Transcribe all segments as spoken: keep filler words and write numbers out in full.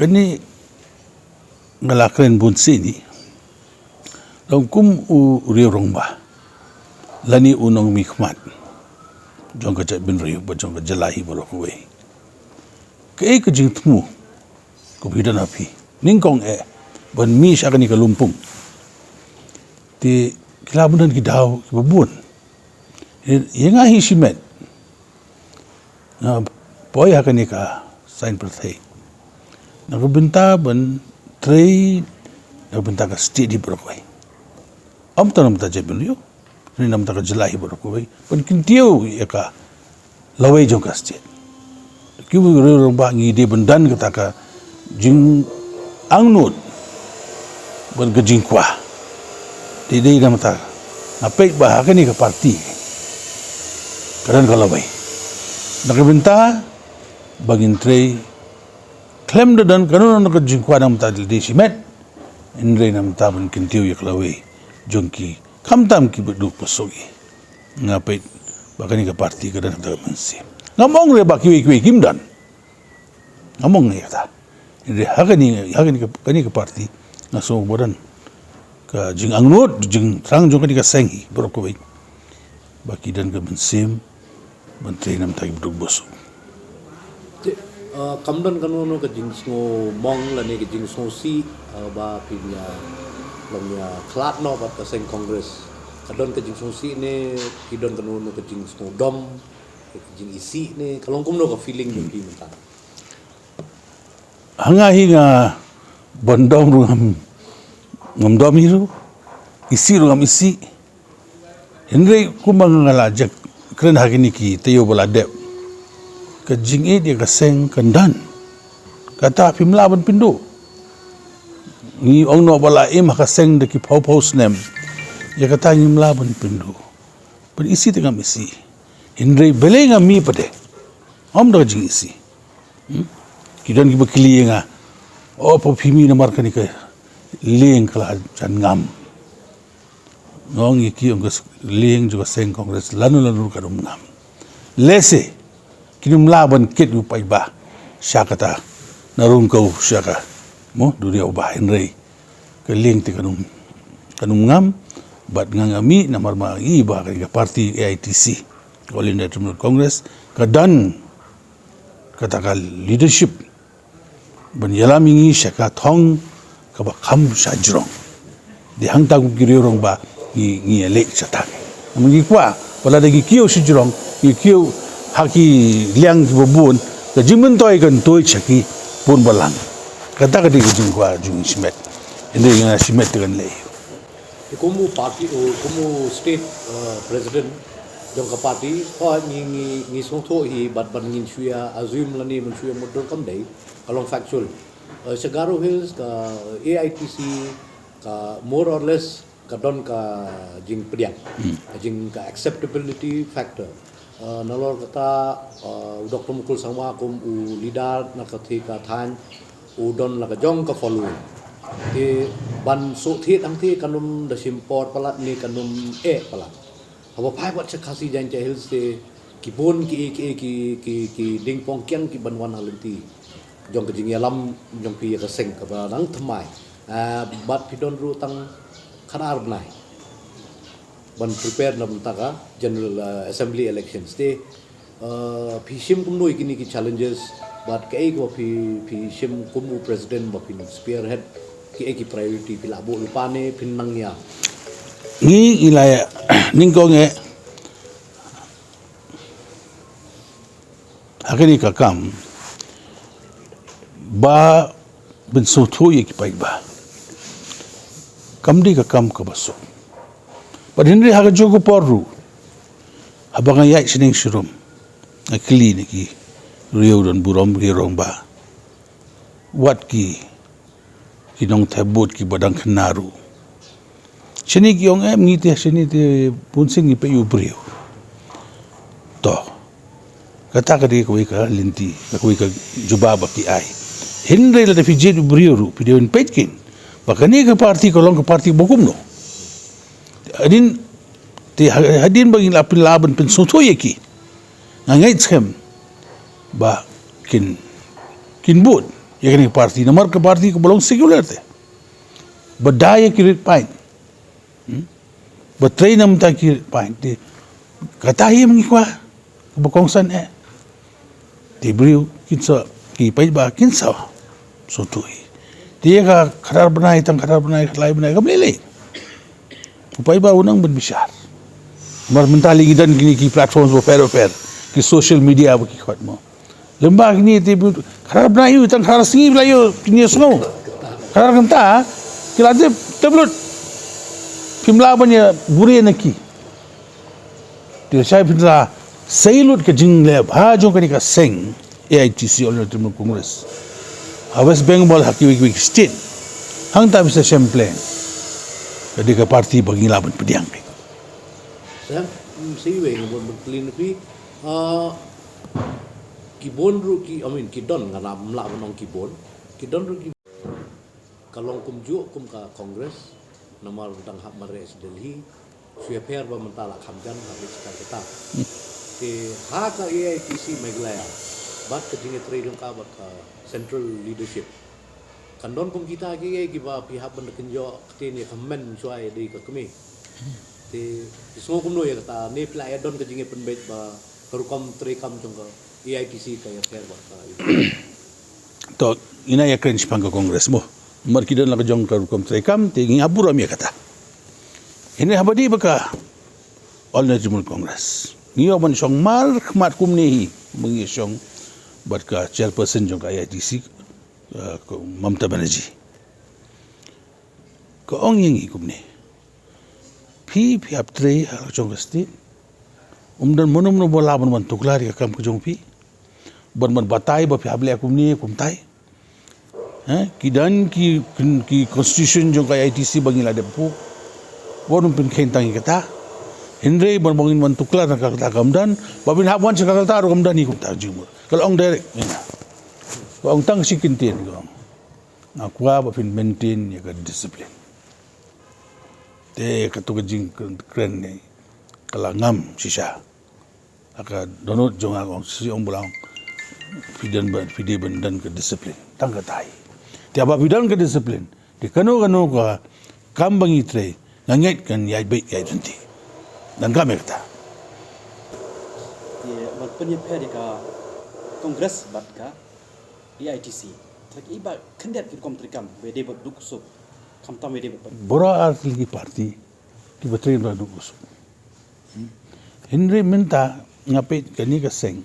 Ni nga la kren bun sien i long kum u riew rangbah lane u nongmihkhmat jong ka jaitbynriew bad jong ka jylla hi baroh kawei. Kaei ka jingthmu kaba phi don ha phi nyngkong eh ban mih sha kane ka lympung? Te ki la bun ki daw kiba bun. Ïa nga hi shimet nga poi ha kane ka saiñ pyrthei na ka bynta ban trei na ka bynta ka state hi baroh kawei. Ym tang na ka bynta jaitbynriew, na ka bynta ka jylla hi baroh kawei, ban kyntiew ïa ka lawei jong ka state. Ki riew rangbah ngi dei ban don kata ka jingangnud bad ka jingkwah. Dei dei na ka bynta nga peit ba ha kane ka party ka don ka lawei na ka bynta ba ngin trei khlem da don kano kano ka jingkwah na ka bynta lade shimet, hynrei na ka bynta ban kyntiew ïa ka lawei jong ki, khamtam kiba duk ba suk. Nga peit ba kane ka party ka don kata ka mynsiem. Ngam ong re ba kiwei kiwei kim don, ngam ong ïa kata. Hynrei ha kane, ha kane ka, kane ka party nga sngew ba don ka jingangnud jingthrang jong kane ka seng hi baroh kawei ba ki don ka mynsiem ban trei na ka bynta kiba duk ba suk. Te, uh, kam don kano kano ka jingsngewmong lane ka jingsngewsih, uh, ba phin ïa long ïa khlad noh bad ka seng Congress? Ka don ka jingsngewsih ne ki don kano kano ka jingsngewdom, ka jingisih ne ka long kumno ka feeling jong phi mynta? Ha nga hi nga ban dom ruh ngam, ngam dom hi ruh, isih ruh ngam isih. Hynrei kumba nga la jia kren ha kine ki taïew ba la dep, ka jingïeit ïa ka seng kan don. Kata phim lah ban pynduh. Ngi ong noh ba la im ha ka seng da ki phew phew snem. Ïa kata ngim lah ban pynduh. Ban isih te ngam isih. Hynrei balei nga mih pat de? Ym da ka jingisih. Hmm? Ki don kiba kylli ïa nga, o pa phi mih namar kane ka lieng ka la jan ngam. Nga ong ïa ki, ong ka lieng jong ka seng Congress lano lano ruh kan ym ngam. Lehse kin ym lah ban kit u paidbah sha kata, na Rymngkhew sha ka, mo, duriaw ba, hynrei ka lieng te kan ym, kan ym ngam. Bad nga nga mih namar ma i ba ka party A I T C, All India Tribal Congress, ka don kata ka leadership ban ïalam ïa ngi sha ka thong kaba kham shajrong. Dei hangta kum ki riew rangbah ngi, ngi ïaleh shata. Namar ngi kwah ba lada ngi kiew shajrong, ngi kiew ha ki liang kiba bun, ka jingmyntoi kan tuid sha ki bun balang. Kata ka dei ka jingkwah jong ngi shimet. Hynrei nga shimet te kan leh. Kum u party, u, kum u state, uh, president jong ka party, hooid ngi, ngi, ngi sngewthuh hi, bad ban ngin shu ïa assume lane ban shu ïa mutdur kam dei, ka long factual. Uh, sha Garo Hills ka A I T C ka more or less ka don ka jingpdiang, ka jing, ka acceptability factor. Uh, nalor kata, uh, u Doctor Mukul Sangma kum u leader na katei ka thaiñ u don la ka jong ka following. Te ban shu thied hangtei kan ym da shim por palat ne kan ym eh palat. Haba phai pat sha Khasi Jaintia Hills te ki bun ki, ki, ki, ki, ki ding pong kiang ki ban wan ha lynti jong ka jingïalam jong phi ïa ka seng kaba dang thymmai. Ah, bad phi don ruh tang khatar bnai ban prepare na bynta ka General, uh, Assembly elections. Te, uh, phi shim kumno ïa kine ki challenges, bad kaei kaba phi, phi shim kum u president ba phin spearhead, kiei ki priority phi lah buh lypa ne phin nang ïa? Ngi, ngi la ïa, nyngkong eh, ha kane ka kam ba pynsngewthuh ïa ki paidbah kam dei ka kam kaba suk. Bad hynrei ha kajuh ka por ruh, haba nga ïaid shaneng sharum, nga kylli na ki riew don burom, riew rangbah, wat ki, ki nongthep vote kiba dang khynnah ruh. Shane ki ong em, ngi te shane te bun sien ngi peit ïa u briew. To, kata ka dei kawei ka lynti, kawei ka jubab ba ki ai. Hynrei lada phi jied u briew ruh, phi dei ban peit keiñ ba kane ka party ka long ka party ba kumno. Hadien, te ha-, hadien ba ngin lah pyn, lah ban pynsngewthuh ïa ki, nga ngeit skhem ba kin, kin vote. ïa kane ka party, namar ka party kaba long secular te. Ba da ïa ki rit pain. Hmm? Ba trei namar ki rit pain. Te kata hi ma ngi kwah, kaba kongsan eh. Te briew kin sa, ki paidbah kin sa sngewthuh hi. Te ïa ka khadar bnai, tang khadar bnai, khatlai bnai, kam lei lei. U paidbah u nang ban bishar. Namar mynta lei ngi don kine ki platforms bapher bapher, ki social media ba ki khot mo. Lem bad kine te, khadar bnai ïa u, tang khadar sngi ba la ïoh kine sngew. Khadar kynta ki la dep tep lut. Phim lah ban ïa buri na ki. Te shai phin sa sei lut ka jingleh bha jong kane ka seng A I T C, All India Trinamool Congress, ha West Bengal, ha kiwei kiwei ki state. Hangta phin sa shem pleng. Ka dei ka party ba ngi lah ban pdiang. Sir, mm, sa iwei nga bun ban kylli na phi. Ah, ki bun ruh ki, I mean, ki don, ngan ym lah ban ong ki bun. Ki don ruh ki, ka long kumjuh kum ka Congress, namar dang hap mareh sha Delhi, shu ïapher ba mynta la kham jan, la bit shikar kita. Te ha ka A I T C Meghalaya, bad ka jingïatrei jong ka bad ka central leadership, kan don kum kita kiei kiei kiba phi hap ban da kynjoh ktien ïa ka men shuwa ïa dei ka kmie. Te phi sngew kumno ïa kata, ne phi la ïa don ka jingïapynbeit ba ka rukom treikam jong ka A I T C ka ïapher bad ka. To, ina ïa kren shaphang ka Congress mo. Namar ki don la ka jong ka rukom treikam, te ngi hap burom ïa kata. Hynrei haba dei ba ka All India Trinamool Congress, ngi ïoh ban shong markhmat kumne hi, ba ngi shong bad ka chairperson jong ka A I T C, uh, ka Mamata Banerjee. Ka ong ïa ngi kumne. Phi, phi hap trei ha la ka jong ka state. Um don mano mano ba lah ban wan tuklar ïa ka kam ka jong phi. Ban, ban batai ba phi hap leh kumne kumtai. Eh, ki don ki, ki, ki constitution jong ka A I T C ba ngi la dep buh. Wat nym pynkheiñ tang ïa kata. Hynrei ban, ba ngin wan tuklar na ka kata kam don, ba phin hap wan sha ka kata ruh kam don hi kumta jingmut. Ka la ong direct, ïa nga. Ka ong tang shi kyntien ka ong. Nga kwah ba phin maintain ïa ka discipline. Te kato ka jingkren ne ka la ngam shisha. Ha ka dohnud jong nga ka ong shisha, ong ba la ong, phi don ba, phi dei ban don ka discipline. Tang kata hi. Te haba phi don ka discipline, te kano kano ka kam ba ngi trei, nga ngeit kan ïaid beit ïaid lynti. Dang kam ïa kata. Te ban pynïapher ïa ka Congress bad ka A I T C, tang ki ba khyndiat ki rukom treikam ba dei bad duk suk, khamtam ba dei bad. Baroh ar tylli ki party kiba trei namar duk suk. Hynrei mynta nga peit kane ka seng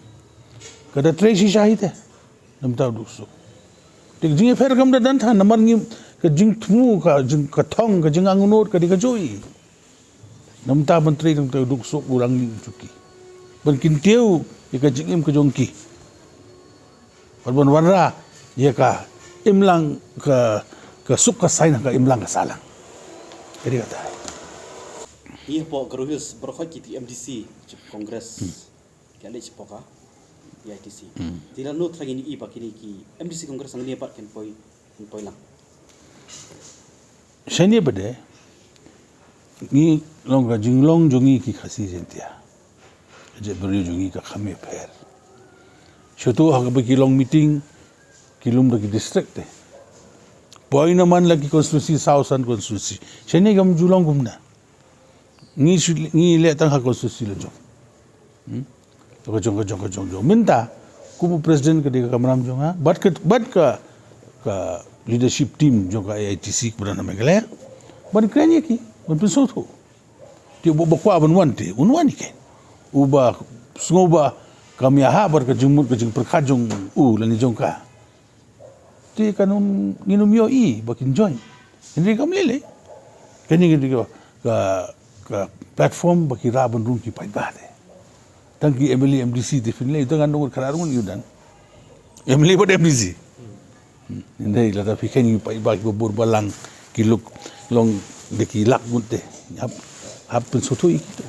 ka da trei shisha hi te namar duk suk. Te ka jingïapher kam da don than namar ngi, ka jingthmu, ka jing, ka thong, ka jingangnud ka dei kajuh hi. Namar ban trei namar duk suk u Ranglih u Shuki. Ban kyntiew ïa ka jingim ka jong ki. Ban, ban wanrah ïa ka imlang ka, ka suk ka saiñ ha ka imlang ka sahlang. Ka dei kata. Ïa hapoh Garo Hills baroh khoit ki MDC jong Congress. Hmm. Ki leit shapoh ka A I T C. Hmm. Te lano thrang ïa ngi ba kine ki MDC Congress hangne pat kin poi, kin poi lang. Shane pat de ngi long ka jinglong jong ngi ki Khasi Jaiñtia. Ka jaitbynriew jong ngi ka kham ïapher. Shuh to ha kaba ki long meeting ki lum da ki district te. Poi na man la ki constituency, saw san constituency. Shane kam ju long kumne. Ngi shu, ngi leh tang ha constituency la jong. Hmm? Ka jong, ka jong, ka jong, jong. Mynta kum u president ka dei ka kamram jong nga. Bad ka, bad ka, ka leadership team jong ka A I T C ka ba don ha Meghalaya. Ban kren ïa ki, ban pynsngewthuh. Te uba, uba kwah ban wan te un wan ïa ki. Uba sngew ba kam ïahap bad ka jingmut ka jingpyrkhat jong u lane jong ka, te kan ym, ngin ym ïohi ba kin join. Hynrei kam lei lei. Kane ka dei ka, ka, ka platform ba ki rah ban rung ki paidbah te. Tang ki MLA MDC te phin lei, tang ngan ong khadar ngut ïa u don MLA bad MDC. Hmm. Hynrei lada phi kheiñ ïa ki paidbah kiba bun balang, ki luk long da ki lak ngut te. Hap, hap pynsngewthuh ïa ki to.